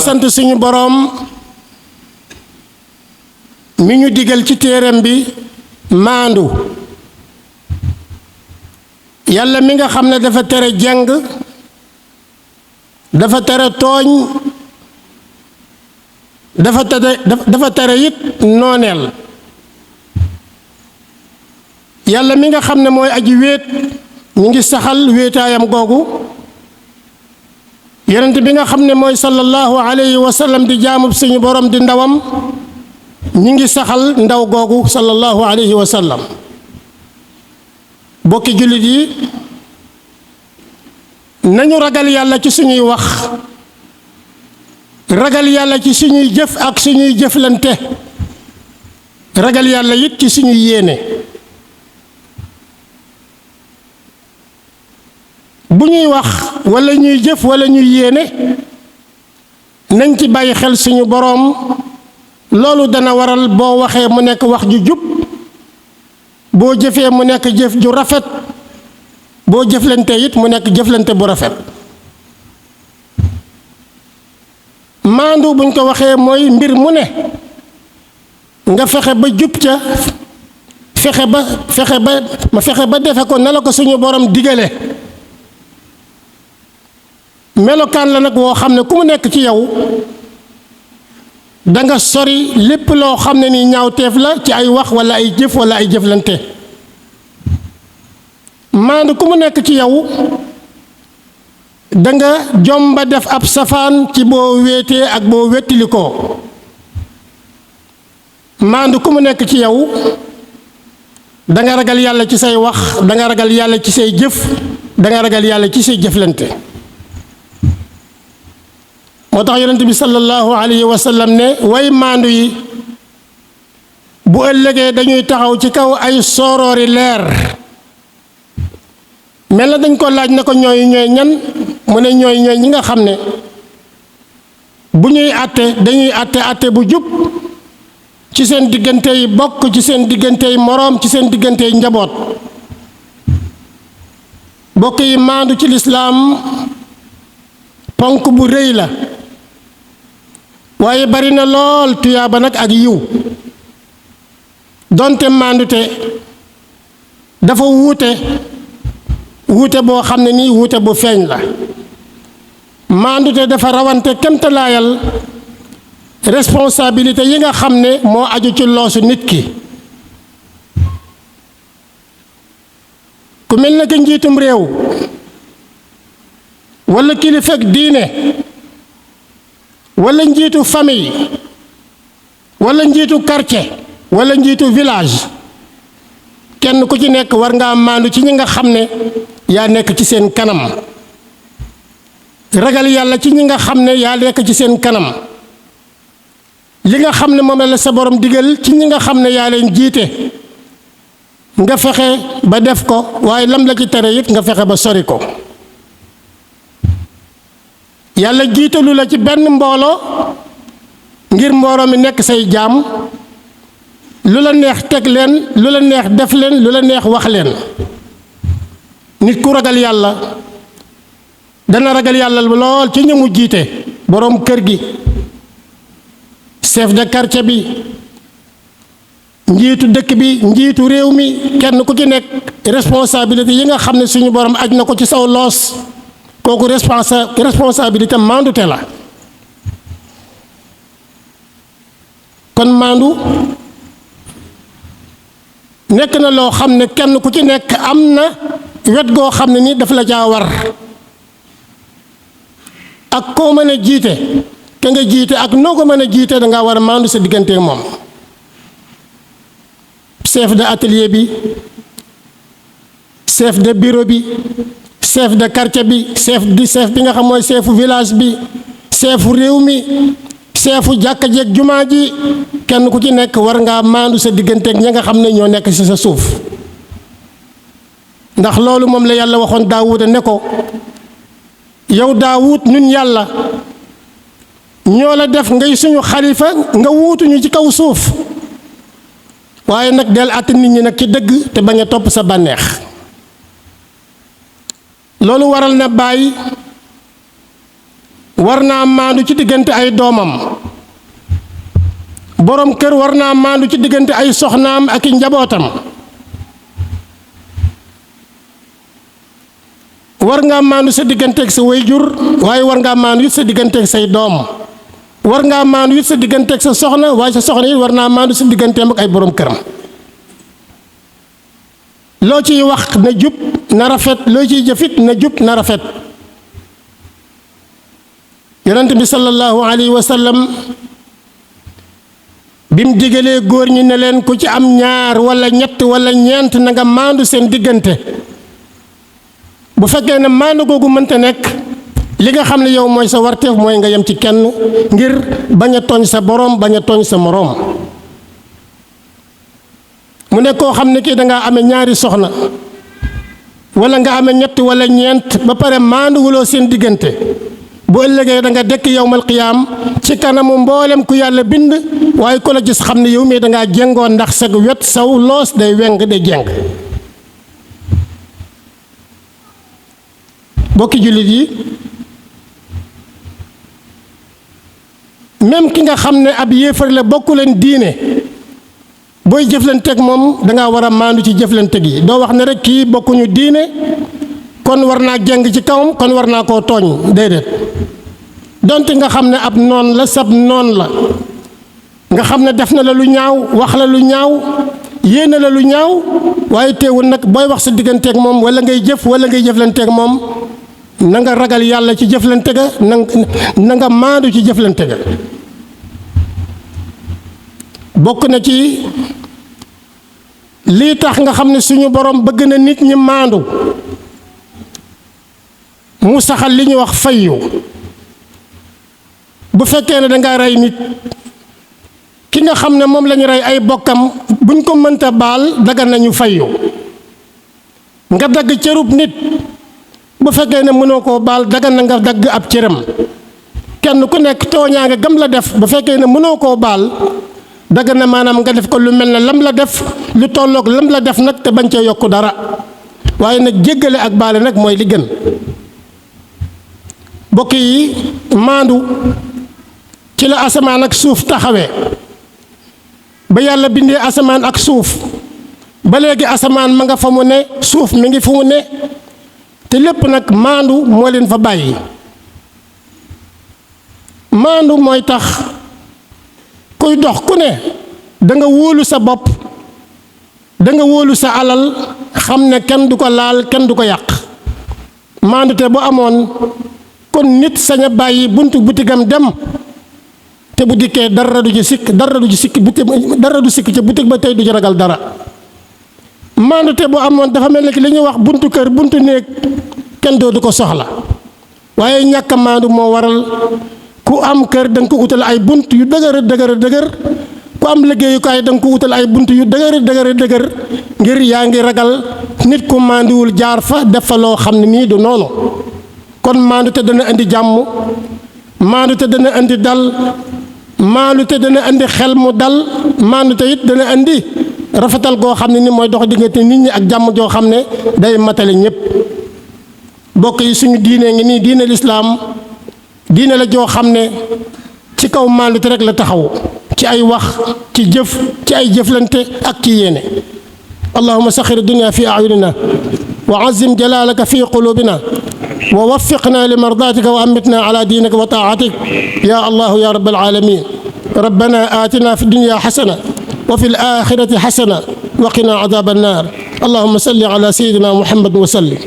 sant suñu boroom mi ñu digal ci téeram bi maandu yàlla mi nga xam ne dafa tere jeng dafa tere tooñ dafa tere it nooneel yàlla mi nga xam ne mooy aji wéet ñu ngi saxal wéetaayam googu yonent bi nga xam ne mooy sallallahu alayhi wa sallam di jaamub suñu borom di ndawam ñi ngi saxal ndaw googu sallallahu alayhi wa sallam bokki jullit yi nañu ragal yàlla ci suñuy wax ragal yàlla ci suñuy jëf ak suñuy jëflante ragal yàlla it ci suñuy yéene bu ñuy wax wala ñuy jëf wala ñuy yéene nañ ci bàyyi xel suñu boroom loolu dana waral boo waxee mu nekk wax ju jub boo jëfee mu nekk jëf ju rafet boo jëflante it mu nekk jëflante bu rafet maandu buñ ko waxee mooy mbir mu ne nga fexe ba jub ca fexe ba defe ko na la ko suñu boroom digale melokaan la nag woo xam ne ku mu nekk ci yow danga sori lépp loo xam ne ni ñaawteef la ci ay wax walla ay jëf walla ay jëflante maandu ku mu nekk ci yow danga jomba def ab safaan ci boo wéetee ak boo wettilikoo maandu ku mu nekk ci yow danga ragal yàlla ci say wax danga ragal yàlla ci say jëf danga ragal yàlla ci say jëflante moo tax yonent bi sallallahu alayhi wa sallam ne way maandu yi bu ëllëgee dañuy taxaw ci kaw ay sooroori leer mel na dañ ko laaj na ko ñooy ñan mu ne ñooy ñi nga xam ne bu ñuy àtte dañuy àtte bu jub ci seen diggante yi bokk ci seen diggante yi moroom ci seen diggante yi njaboot bokk yi maandu ci lislaam ponk bu rëy la waaye bari na lool tuyaaba nag ak yiw donte maandute dafa wuute boo xam ne nii wuute bu feeñ la maandute dafa rawante kemtalaayal responsabilité yi nga xam ne moo aju ci loosu nit ki ku mel na ki njiitum réew walla kilifa ak diine walla njiitu famille walla njiitu quartier walla njiitu village kenn ku ci nekk war ngaa maandu ci ñi nga xam ne yaa nekk ci seen kanam ragal yàlla ci ñi nga xam ne yaa nekk ci seen kanam li nga xam ne moom la sa borom digal ci ñi nga xam ne yaa leen jiite nga fexe ba def ko waaye lam la ci tere it nga fexe ba sori ko yàlla jiitalu la ci benn mbooloo ngir mbooloo mi nekk say jaam lu la neex teg leen lu la neex def leen lu la neex wax leen nit ku ragal yàlla dana ragal yàlla lool ci ñi mu jiite boroom kër gi chef de quartier bi njiitu dëkk bi njiitu réew mi kenn ku ci nekk responsabilité yi nga xam ne suñu borom aj na ko ci saw loos kooku responsabilité maandute la kon maandu nekk na loo xam ne kenn ku ci nekk am na wet goo xam ne ni daf la caa war ak koo mën a jiite ka nga jiite ak noo ko mën a jiite danga war a maandu sa diggante moom chef de atelier bi chef de bureau bi chef de quartier bi chef bi nga xam mooy chefu village bi chefu réew mi chefu jàkka jeeg jumaa ji kenn ku ci nekk war ngaa maandu sa digganteeg ñi nga xam ne ñoo nekk ci sa suuf ndax loolu moom la yàlla waxoon Daawuda ne ko yow Daawud ñun yàlla ñoo la def ngay suñu xalifa nga wuutuñu ci kaw suuf waaye nag del àtte nit ñi nag ci dëgg te bañ a topp sa bànneex. loolu waral na baay war naa maandu ci diggante ay doomam, boroom kër war naa maandu ci diggante ay soxnaam ak i njabootam. war ngaa maandu sa digganteeg sa wayjur, waaye war ngaa maandu it sa digganteeg say doom. war ngaa maandu it sa digganteeg sa soxna, waaye sa soxna it war naa maandu sa digganteem ak ay boroom këram. loo ciy wax na jub na rafet, loo ciy jëfit na jub na rafet. yonent bi sallallahu alayhi wa sallam bi mu digalee góor ñi ne leen ku ci am ñaar walla ñett walla ñeent na nga maandu seen diggante. bu fekkee ne maandu googu mënta nekk, li nga xam ne yow mooy sa warteef mooy nga yem ci kenn ngir bañ a tooñ sa boroom, bañ a tooñ sa moroom. mu ne koo xam ne kii dangaa amee ñaari soxna walla nga amee ñett walla ñeent ba pare maanduwuloo seen diggante, bu ëllëgee da nga dekk yowmal qiyaam ci kanamu mboolem ku yàlla bind, waaye ku la gis xam ne yow mii dangaa jéngoon ndax sag wet saw loos day weng day jéng. bokki jullit yi, même ki nga xam ne ab yéefar la bokku leen diine, booy jëflanteeg moom dangaa war a maandu ci jëflanteeg yi. doo wax ne rek kii bokkuñu diine kon war naa jeng ci kawam, kon war naa koo tooñ. déedéet, donte nga xam ne ab noon la, sab noon la, nga xam ne def na la lu ñaaw, wax la lu ñaaw, yéene la lu ñaaw, waaye teewul nag booy wax sa digganteeg moom walla ngay jëf walla ngay jëflanteeg moom, na nga ragal yàlla ci jëflante ga, na nga maandu ci jëflante ga. bokk na ci lii tax nga xam ne suñu borom bëgg na nit ñi maandu, mu saxal li ñuy wax fayyu. bu fekkee ne dangaa rey nit, ki nga xam ne moom lañu rey ay bokkam buñ ko mënta baal dagan nañu fayyu. nga dagg cërub nit, bu fekkee ne mënoo koo baal dagan na nga dagg ab cëram. kenn ku nekk tooñaa nga gam la def, bu fekkee ne mënoo koo baal dagan na maanaam nga def ko lu mel ne lam la def, lu tolloog lam la def nag te bañ cee yokku dara. waaye nag jéggale ak baale nag mooy li gën. bokk yi, maandu ci la asamaan ak suuf taxawee. ba yàlla bindee asamaan ak suuf ba léegi asamaan ma nga fa mu ne, suuf mi ngi fu mu ne, te lépp nag maandu moo leen fa bàyyi. maandu mooy tax kuy dox ku ne da nga wóolu sa bopp, da nga wóolu sa alal, xam ne kenn du ko laal, kenn du ko yàq. maandu te bu amoon kon nit sañ a bàyyi buntu butigam dem, te bu dikkee dara du ci sikk, dara du ci sikk, dara du sikk ca butig ba tey du ci ragal dara. maandu te bu amoon dafa mel ni li ñuy wax buntu kër, buntu néeg kenn doo du ko soxla. waaye ñàkk a maandu moo waral ku am kër da nga ko utal ay bunt yu dëgër, ku am liggéeyukaay da nga ko utal ay bunt yu dëgër ngir yaa ngi ragal nit ku maanduwul jaar fa def fa loo xam ne nii du noonu. kon maandu te dana indi jàmm, maandu te dana indi dal, maandu te dana indi xel mu dal, maandu te it dana indi rafetal goo xam ne ni mooy dox diggante nit ñi ak jàmm joo xam ne day matale ñépp. bokk yi, suñu diine ngi nii, diine lislaam diine la joo xam ne ci kaw maandu te rek la taxaw, ci ay wax, ci jëf, ci ay jëflante ak ci yéene. allahumma saxir dunya fi ayunina wa azim jalalaka fi qulubina wa waffiqna li mardatika wa amitna ala diinika wa taatik ya allah ya rabbal alamin. rabbana atina fi dunya xasana wa fi alaxirati xasana wa qina adab annar. allahumma salli ala sayidina muhammad wa sallim.